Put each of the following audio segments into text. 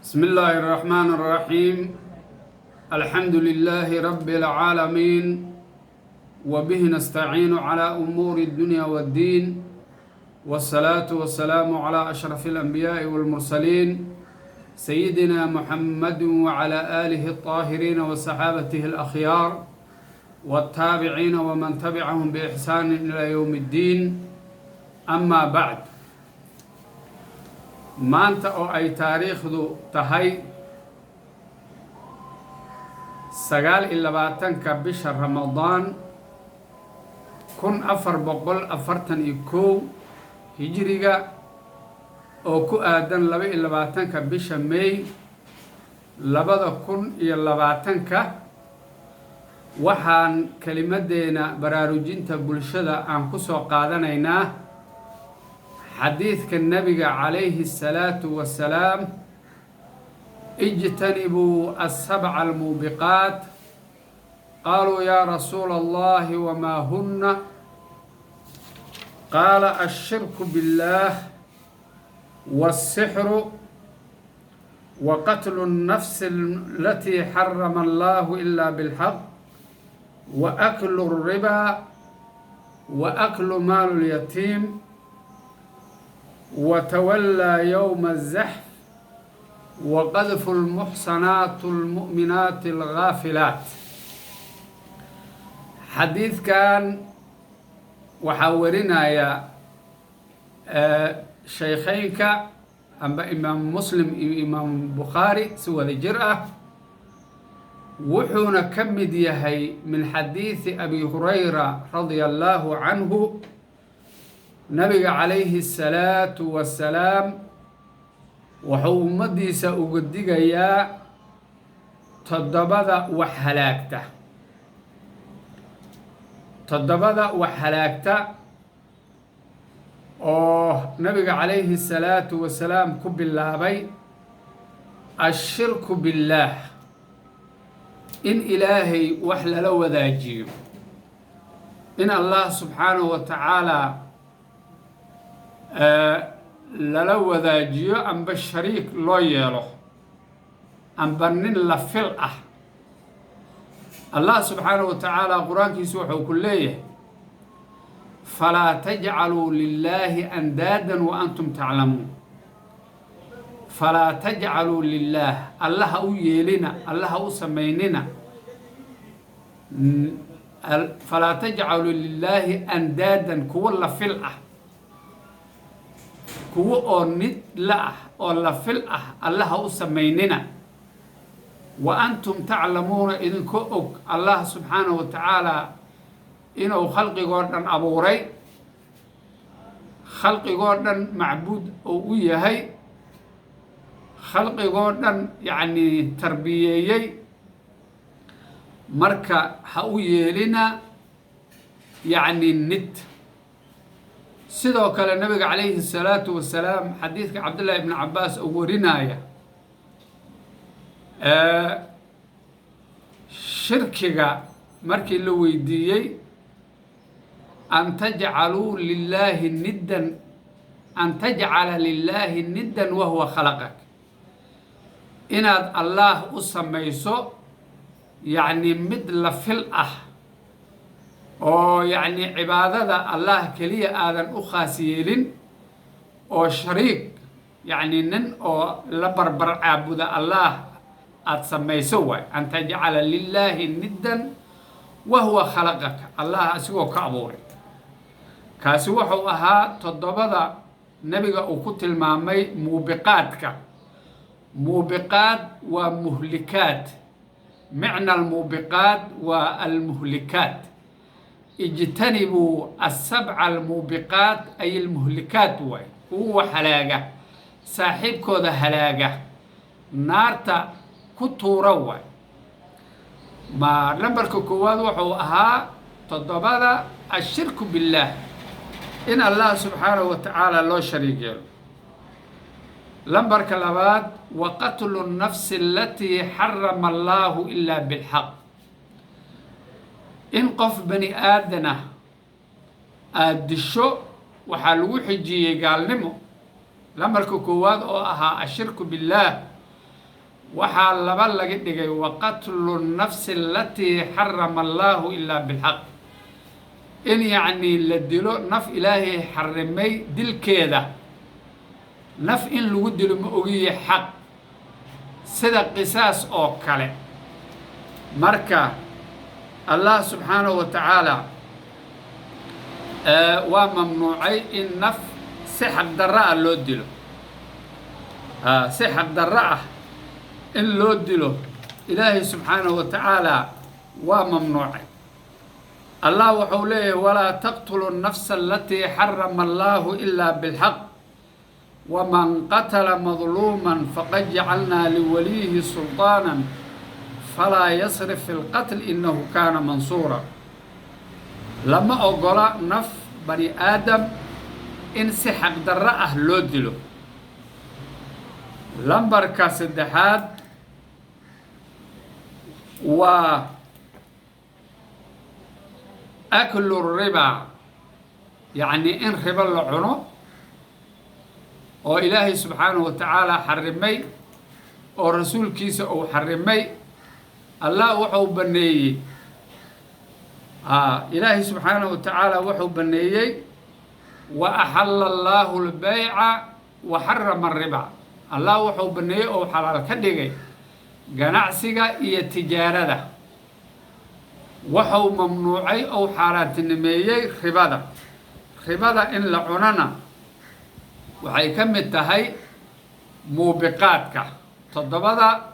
بسم الله الرحمن الرحيم، الحمد لله رب العالمين، وبه نستعين على أمور الدنيا والدين، والصلاة والسلام على أشرف الأنبياء والمرسلين، سيدنا محمد وعلى آله الطاهرين وصحابته الأخيار والتابعين ومن تبعهم بإحسان إلى يوم الدين. أما بعد، Maanta oo ay taariikhdu tahay 29-ka bisha Ramadaan 1441 hijiriga, oo ku aadan 22-ka bisha May 2020-ka, waxaan kelimaddeena baraarujinta bulshada aan ku soo qaadanaynaa xadiidka Nabiga calayhi الsalaatu wasalaam: اجتنبوا السبع الموبقات. قالوا يا رسول الله وما هن؟ قال: الشرك بالله، والسحر، وقتل النفس التي حرم الله إلا بالحق، وأكل الربا، وأكل مال اليتيم، وتولى يوم الزحف، وقذف المحصنات المؤمنات الغافلات. Xadiidkan waxaa warinaya shaykheynka amba Imaam Muslim iyo Imaam Bukhaari si wada jir ah, wuxuuna ka mid yahay min xadiidi Abi Hurayra radia Allaahu canhu. Nabiga calayhi الsalaatu wasalaam wuxuu ummaddiisa uga digayaa toddobada wax halaagta, toddobada wax halaagta oo Nabiga calayhi الsalaatu wasalaam ku bilaabay الشرك بالله, in Ilaahay wax lala wadaajiyo, in Allah subxaanahu wa tacaala lala wadaajiyo amba shariik loo yeelo amba nin la fil ah. Allah subxaanahu wa tacaala Qur-aankiisu wuxuu ku leeyahay: فلا تجعلوا لله أندادا وأنتم تعلمون. فلا تجعلوا لله, Allaha u yeelina, Allaha u samaynina. فلا تجعلوا لله أندادا, kuwo la fil ah, kuwo oo nid la ah oo la fil ah Allaha u samaynina. وأنتم تعلمون, idinkoo og Allah subxaanahu wa tacaala inuu khalqigoo dhan abuuray, khalqigoo dhan macbuud oo u yahay, khalqigoo dhan yacnii tarbiyeeyey. Marka ha u yeelina yacni nid. Sidoo kale Nabiga calayhi الsalaatu wasalaam xadiidka Cabdillahi ibni Cabaas oo warinaya shirkiga, markii la weydiiyey: أن تجعلوا لله ندا, أن تجعل لله ندا وهو خلقك, inaad Allaah u samayso yacni mid la fil ah oo yacni cibaadada Allah keliya aadan u khaas yeelin, oo shariik, yacni nin oo la barbar caabuda Allaah aada samayso waay. أن تجعل لله ندا وهو خلقك, Allah asigoo ka abuuray. Kaasi wuxuu ahaa toddobada Nebiga uu ku tilmaamay muubiqaadka. Muubiqaad waa muhlikaat, معنى الموبقات waa المهلكات. اجتنبوا السبع الموبقات أي المهلكات waay, kuwa halaaga, saaxiibkooda halaaga, naarta ku tuura waay. Ma nambarka koowaad wuxuu ahaa toddobada الشرك بالله, in Allah subxaanahu wa tacaala loo shariig yeelo. Lambarka labaad: وقتل النفس التي حرم الله إلا بالحق, in qof bani aadan ah aada disho waxaa lagu xijiyey gaalnimo. Lambarka koowaad oo ahaa الشرك بالله. Waxaa laba laga dhigay: wa qatlu nafsi alatii xarama Allaahu ilaa bilxaq, in yacnii la dilo naf Ilaahay xarimay dilkeeda, naf in lagu dilo ma ogiye xaq, sida qisaas oo kale. Marka Allah subxaanahu wa tacaala waa mamnuucay in naf si xaqdarro ah loo dilo, si xaqdarro ah in loo dilo Ilaahay subxaanahu wa tacaala waa mamnuucay. Allah wuxuu leeyahay: walaa taqtulu nafsa alatii xarama Allahu ilaa bilxaq, waman qatala madluuman faqad jacalnaa liwaliyihi sulطaanan falaa yasrif fi lqatl innahu kaana mansuura. Lama ogola naf bani aadam in si xaqdarro ah loo dilo. Lambarka saddexaad waa aklu riba, yacni in ribo la cuno oo Ilaahay subxaanahu wa tacaala xarimay oo rasuulkiisa uu xarimay. Allah wuxuu baneeyey, Ilaahay subxaanahu wa tacaala wuxuu baneeyey: wa axalla Allaahu lbayca wa xarama ariba. Allah wuxuu baneeyey oo xalaal ka dhigay ganacsiga iyo tijaarada, wuxuu mamnuucay ou xaaraantinimeeyey ribada. Ribada in la cunona waxay ka mid tahay muubiqaadka toddobada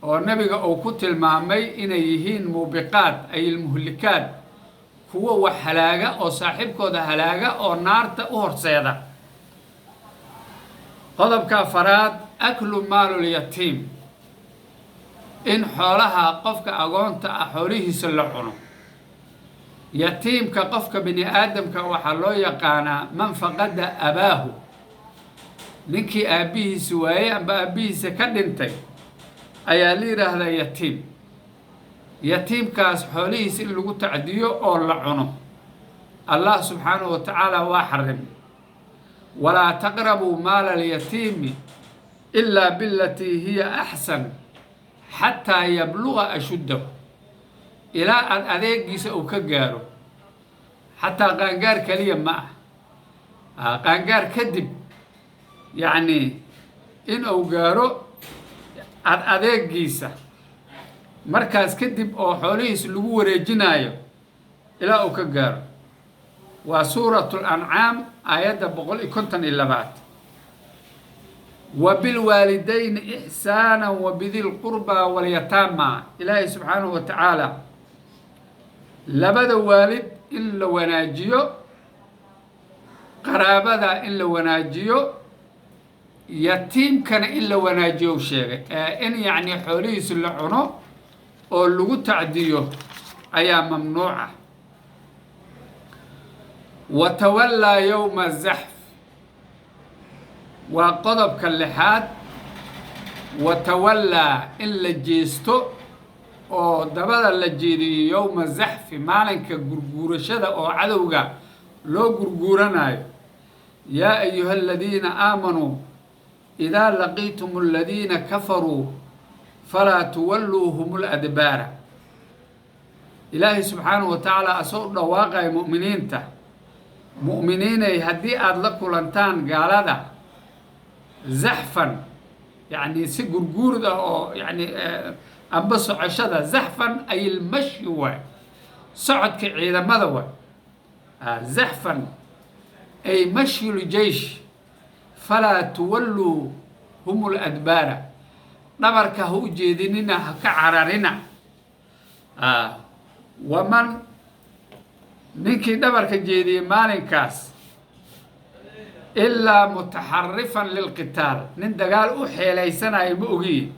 oo Nebiga uu ku tilmaamay inay yihiin muubiqaad, ay ilmuhlikaad, kuwo wax halaaga oo saaxiibkooda halaaga oo naarta u horseeda. Qodobka afaraad: aklu maalulyatiim, in xoolaha qofka agoonta ah xoolihiisa la cuno. Yatiimka qofka bini aadamka waxaa loo yaqaanaa man faqada abaahu, ninkii aabbihiisa waayey amba aabbihiisa ka dhintay ayaa la yidhaahdaa yatiim. Yatiimkaas xoolihiisa in lagu tacdiyo oo la cuno Allah subxaanahu wa tacaala waa xarim: walaa taqrabuu maala alyatiimi ilaa bilatii hiya axsan xataa yabluga ashuddahu, ilaa aada adeegiisa uu ka gaaro. Xataa qaangaar keliya ma ah, qaangaar kadib, yacni in uu gaaro ad adeegiisa, markaas kadib oo xoolihiisa lagu wareejinaayo ilaa uu ka gaaro. Waa Suuratu Lancaam, aayadda 152: wa bilwaalidayni ixsaana wa bidi lqurbaa walyataama. Ilaahay subxaanahu wa tacaala labada waalid in la wanaajiyo, qaraabada in la wanaajiyo, yatiimkana in la wanaajiyo u sheegay. Ee in yacni xoolihiisa la cuno oo lagu tacdiyo ayaa mamnuuca. Wa tawallaa yowma zaxf waa qodobka lixaad. Wa tawallaa, in la jeesto oo dabada la jeediyo, yowma zaxfi, maalinka gurguurashada oo cadowga loo gurguuranayo. Yaa ayuha aladiina aamanuu idaa laqiitum aladiina kafaruu falaa tuwalluuhum ladbaara. Ilaahay subxaanahu wa tacaala asoo u dhawaaqaya mu'miniinta: mu'miniinay, haddii aada la kulantaan gaalada zaxfan, yacni si gurguurd ah oo yacni amba socoshada, zaxfan ay ilmashyi waay, socodka ciidamada waay, zaxfan ay mashyul jeysh, falaa tuwalluu hum ladbaara, dhabarka ha u jeedinina, ha ka cararina. Waman, ninkii dhabarka jeediyey maalinkaas, ilaa mutaxarifan lilqitaal, nin dagaal u xeelaysanayo ma ogiye,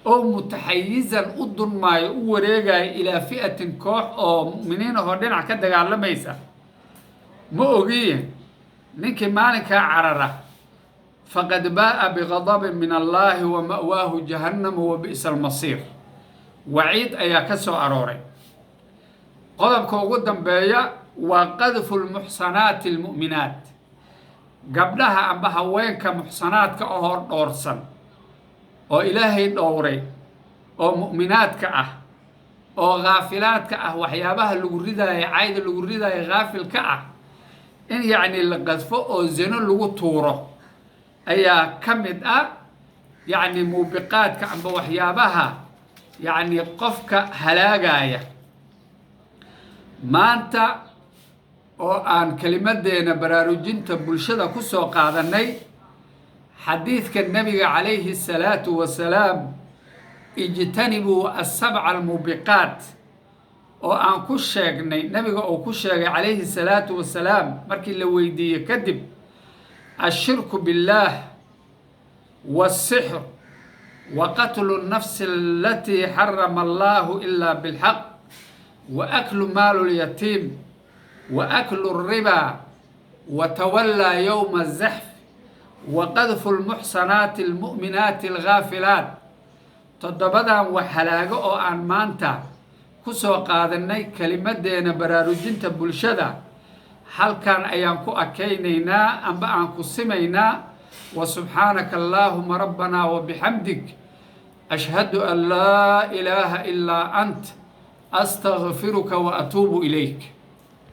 oo mutaxayizan u dunmaayo, u wareegayo, ilaa fi'atin, koox oo mu'miniin ahoo dhinac ka dagaalamaysa ma ogiye, ninkii maalinkaa carara, faqad baa'a biqadabin min Allaahi wa ma'waahu jahannamu wa bi'sa almasiir. Waciid ayaa ka soo arooray. Qodobka ugu dambeeya waa qadfu lmuxsanaati almu'minaat, gabdhaha amba haweenka muxsanaadka ahoo dhoorsan. Oo Ilaahay dhowray oo mu'minaadka ah oo khaafilaadka ah, waxyaabaha lagu ridaayo, cayda lagu ridaayo khaafil ka ah, in yacni la qadfo oo zino lagu tuuro ayaa ka mid ah yacni muubiqaadka amba waxyaabaha yacni qofka halaagaya. Maanta oo aan kelimadeena baraarujinta bulshada ku soo qaadanay xadiidka Nebiga calayhi الsalaatu wasalaam, "Ijtanibuu asabca almuubiqaat", oo aan ku sheegnay Nebiga uu ku sheegay calayhi الsalaatu wasalaam markii la weydiiyey kadib: ashirku biاllaah, wاsixr, wa qatlu الnafsi alatii xarama allahu ila bilxaq, wa aklu maalu lyatiim, wa aklu الribaa, wa tawallaa yowma azaxf, wa qadfu lmuxsanaati almu'minaati alghaafilaat. Toddobadan wax halaago oo aan maanta ku soo qaadanay kelimadeena baraarujinta bulshada, halkan ayaan ku akaynaynaa amba aan ku simaynaa. Wa subxaanaka allaahuma rabbanaa wabixamdik, ashhadu an laa ilaaha ilaa ant, astagfiruka wa atuubu ilayk.